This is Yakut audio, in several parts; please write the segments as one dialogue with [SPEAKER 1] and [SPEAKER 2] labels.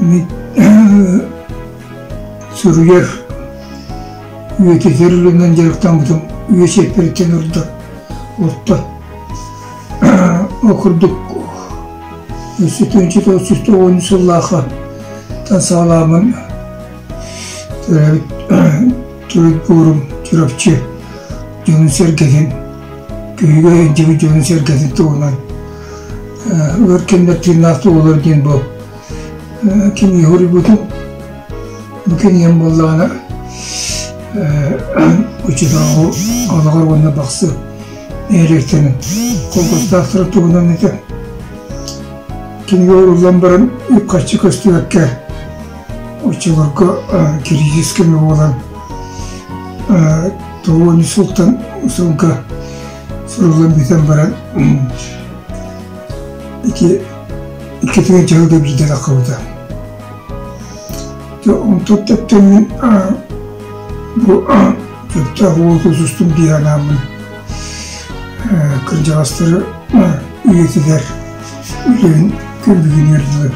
[SPEAKER 1] Мин суруйар, үйэтитэр үлэнэн дьарыктаммытым үйэ чиэппэриттэн ордо орто. Ол курдук өссө 1990 сыллаахха тан саҕалааммын төрөөбүт төрүт буорум Чурапчы дьонун-сэргэтин, күһүгэ илдьибит дьонун-сэргэтин туһунан өр кэмнэр тыыннаах туолар диэн бу кинигэ суруйбутум. Бу кинигэм буоллаҕына оччотооҕу Алаҕар уонна Бахсы нэһилиэктэрин холкуостаахтара туһунан этэ. Кинигэ ууруллан баран үп-харчы көстүбэккэ оччолорго кириисис кэмэ буолан тоҕуонньу сылтан сылга суруллан бүтэн баран ити иккитигэр дьаһалга биирдэ таххыбыта. Онтон тэптэммин бу сөптөөх уолу тустум дии санааммын кырдьаҕастары үйэтигэр үлэбин күн бүгүнүгэр дылы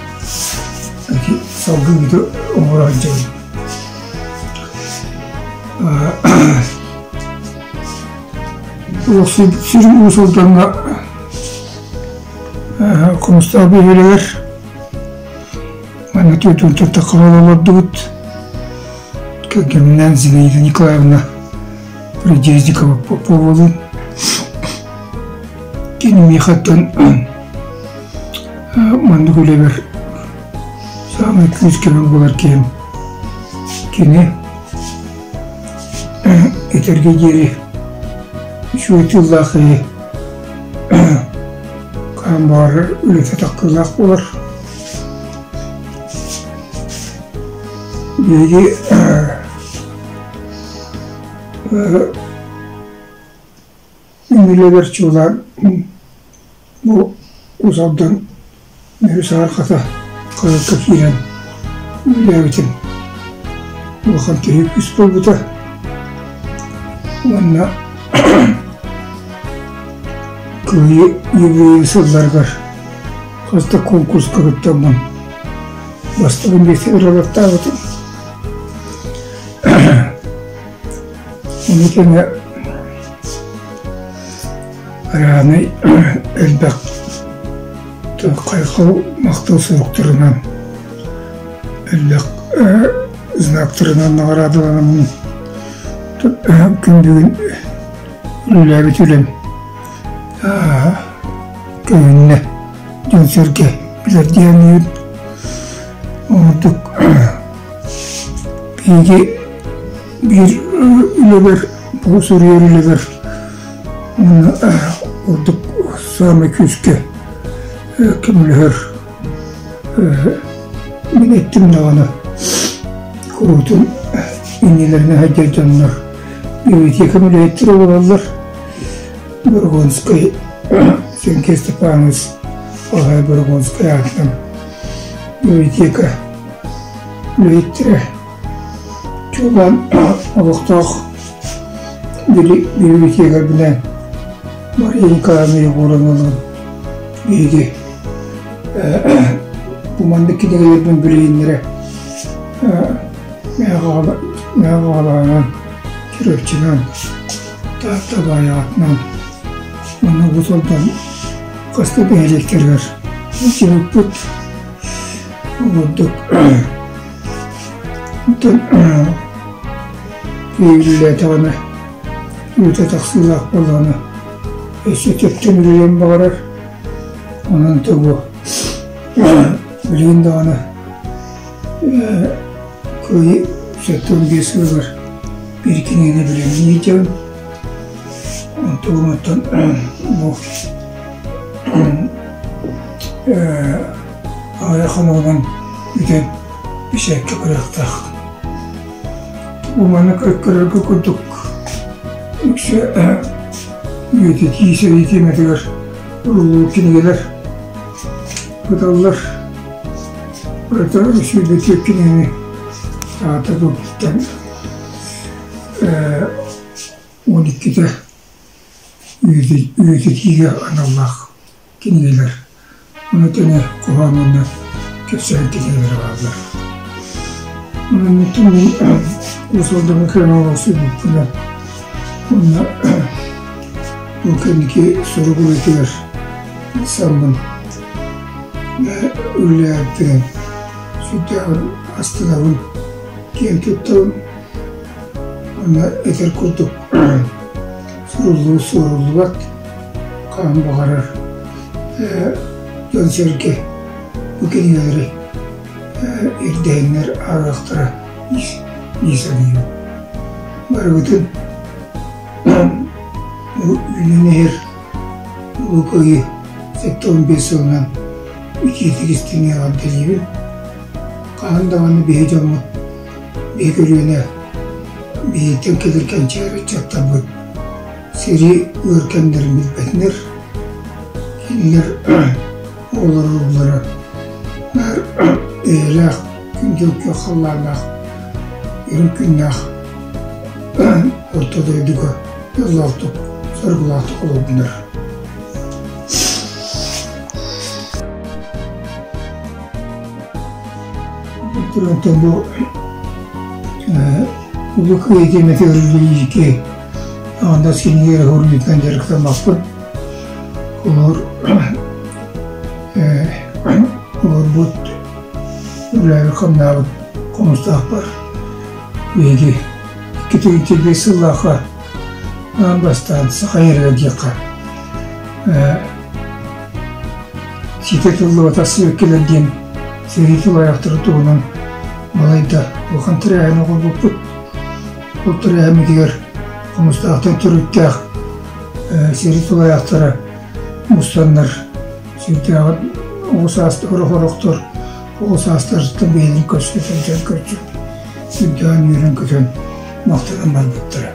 [SPEAKER 1] салгыы оҥоро сылдьабын. Сирин Уус Алдаҥҥа Хомустаах бөһүөлэгэр манна түөрт тахха олордубут. Кэргэмминээн Зинаида Николаевна Придездикова Поповалыын. Кини миэхэттэн маннык үлэбэр саамай күүс-көмө буолар киһим. Кини этэргэ диэри үчүгэй тыллаах киһи хаһан баҕарар үлэтэ таккыылаах буолар. Биһиги Үлэбэр чуолаан бу Уус Алдан үһүс аарката хаһыакка киирэн үлэлээбитим улахан киһи күүс буолбута уонна Кыайыы юбилейын сылларыгар хас да конкурска кыттаммын бастакы миэстэ ылаттаабытым. Ону тэҥэ араанай элбэх хайҕал махтал суруктарынан, элбэх знактарынан наҕараадаланаммын күн бүгүн үлэлээбит үлэм көһүннэ дьон-сэргэ билэр диэн ордук биһиги биир үлэбэр бу суруйар үлэбэр уонна ордук саамай күүскэ көмөлөһөр мин эттим даҕаны куруутун иннилэринэ сылдьар дьоннор библиотека үлэһиттэрэ буолаллар Борогонскай Сергей Степанович Аҕай Борогонскай аатынан библиотека үлэһиттэрэ Чуолаан олохтоох библиотекарбынан Мария Николаевна Егоровналыын биһиги бу маннык кинигэлэрбин билиһиннэрэ Мэҥэ Чурапчынан, Таатта Баайаҕатынан уонна Уус Алдан хас да нэһилиэктэригэр сылдьыбыппыт. Ордук Онтон иһиллээтэҕинэ, үлэтэ тахсыылаах буоллаҕына, өссө төптөн үлэлиэн баҕарар. Онон тугу билигин даҕаны Кыайыы 75 сылыгар биир кинигэни бэлэмнии сылдьабын. Онтон оттон бу аҕыйах хонугунан бүтэн бэчээккэ барыахтаах. Бу манна көрөргө курдук үксэ үйэтитии сэрии тиэмэтигэр уруллубут кинигэлэр ыталлар. Барыта 124 кинигэни аата туппуттан 12-тэ үйэтитиигэ аналлаах кинигэлэр. Ону тэҥэ хоһоон уонна кэпсээн кинигэлэрэ бааллар. Онон мин Уус Алдаҥҥа кэлэн олохсуйбуппунан уонна бу кэнники сурук үлэтигэр ылсаммын үлэлээбиппинэн сүрдээҕин астынабын, киэн туттабын. Уонна этэр курдук суруллубут суоруллубат, хаһан баҕарар дьон-сэргэ бу кинигэлэри ирдэһиннэр ааҕыахтара дии саныыбын. Барыбытын бу үүнэн иһэр Улуу Кыайыы 75 сылынан итиитик истиҥ эҕэрдэлиибин. Хаһан даҕаны биһи дьоммут, биһи көлүөнэ биһиттэн кэлэр кэнчээри ыччаттарбыт сэрии ыар кэмнэрин билбэтинэр, кинилэр оҕолоро-уруулара наар эйэлээх, күндүл күөх халлааннаах, үрүҥ күннээх орто дойдуга дьоллоохтук, соргулаахтык олордунар. Онтон бу Улуу Кыайыы тиэмэтигэр үлэлииргэ аҕандас кинигэ суруйуутунан дьарыктаммаппын. Олор олорбут үлэлээбит-хамнаабыт хомустаахпар биһиги 235 сыллаахха аан бастаан саха эрэ диэххэ ситэ тыллыбатах сибэккилэр диэн сэрии тулаайахтарын туһунан балайда улахан тэрээһин оҥорбуппут. Ол тэрээһиммитигэр Хомустаахтан төрүттээх сэрии тулаайахтара мустаннар сүрдээҕин оҕо саастар орохтор оҕо саастарыттан бэйэлэрин көрсө сылдьан көрсө сүрдээҕин үөрэн-көтөн махтанан барбыттара.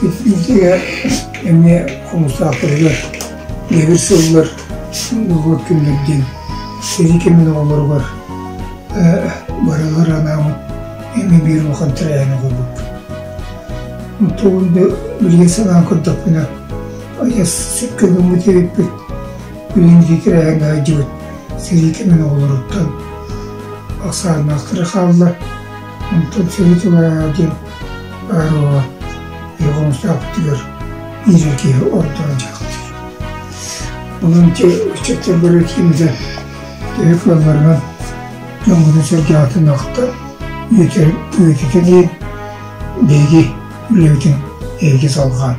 [SPEAKER 1] Итиннигэ эмиэ Хомустаахтарыгар биир сыллар норуот күннэр диэн сэрии кэмин оҕолоругар барылар анааммыт эмиэ биир улахан тэрээһин оҥорбуппут. Онтон билигин санаан көрдөхпүнэ, айас сөпкө гыммыт эбиппит, билигин ити тэрээһиҥҥэ сылдьыбыт сэрии кэмин оҕолоруттан ахсааннаахтара хаалла. Онтон сэрии тыла диэн баар уола Хомустаахпытыгар биир киһи ордорон дьаахтыыр. Онон ити ыччаттар бары киимитэ төһө кыалларынан дьоҥҥутун-сэргэҕитин ахта, үйэтитэн иһин биһиги үлэбитин эһиги салҕаан.